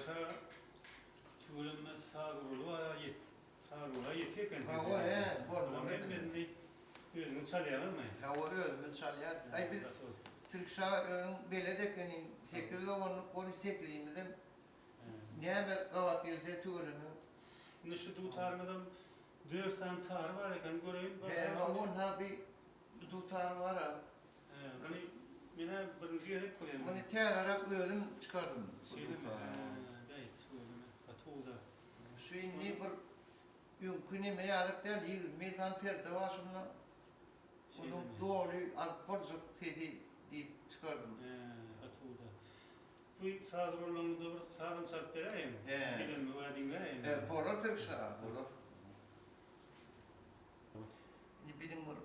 Tirkşa tüweleme saz guraly bar-a, saz gurala ýetik eken sizde. Hawa, he, bolmaly. Hemmesini özüňiz çalýaňyzmy? Hawa, özümiz çalýas. Aý, biz Tirkşa özüň belet ekeniň, sekiz doganlyk boluş, sekizimizem näme gabat gelse tüweleme. Indi şu dutaryňyzam dört sany tary bar eken, göreýin. He, hawa, onda bi dutar bar-a. He, muny men-ä birinji gezek görýän. Muny täzeräk özüm çykardym. Şeýlemi? Hä, bäý, tüweleme, gaty gowy zat. Şu indi bir öňki neme ýalyk däl, 21 sany perde bar şunda. Onuň doly alyp boljak sesi diýip çykardym. Hä, gaty gowy zat. Bu saz rollaňyzda bir sazam çalyp beräýiň. Hä. Bilenime görä diňläýin. Hä, bolar Tirkiş aga, bolar. Indi biziň bir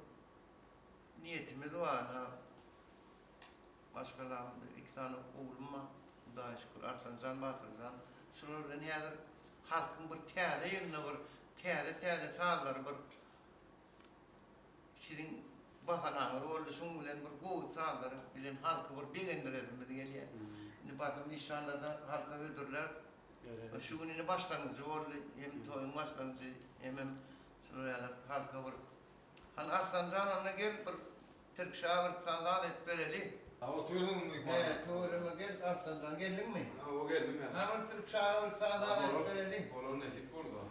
Niýetimiz bar ynha maşgalamda iki sany oglum bar Hudaýa şükür Arslanjan Batyrjan şular bilen häzir halkyň bir täze ýylynda bir täze täze sazlary bir siziň bahanaňyz boldy şuň bilen bir gowy sazlar bilen halky bir begendiresimiz gelýär. Indi basym inşallada halka hödürläris. Şu gün indi başlangyjy boldy hem toýuň başlangyjy hemem şular ýaly halka bir Hany Arslanjan onda gel bir Tirkşa bir saz edip bereli. Ha otyrdyň myhman. He tüweleme gel Arslanjan geldiňmi? Hawa geldim ýa. Hany bir Tirkşaga bir saz edip bereli. Bolar nesip bolsa.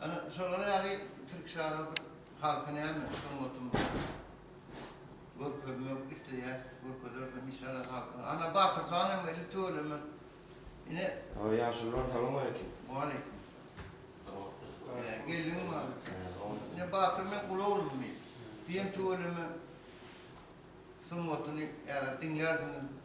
Ana şolar ýaly Türkşara bir halka näme sungatymyzy görkezmek isleýäs, görkezeris inşallah halka. Ana Batyrjan hem geldi tüweleme. Ine. Hawa ýaşulular salowmaleýkim. Waleýkim. Geldiňmi abi? Ine Batyr men uly oglum diýip. Diýen tüweleme sungatyny häzir diňlärdiňiz.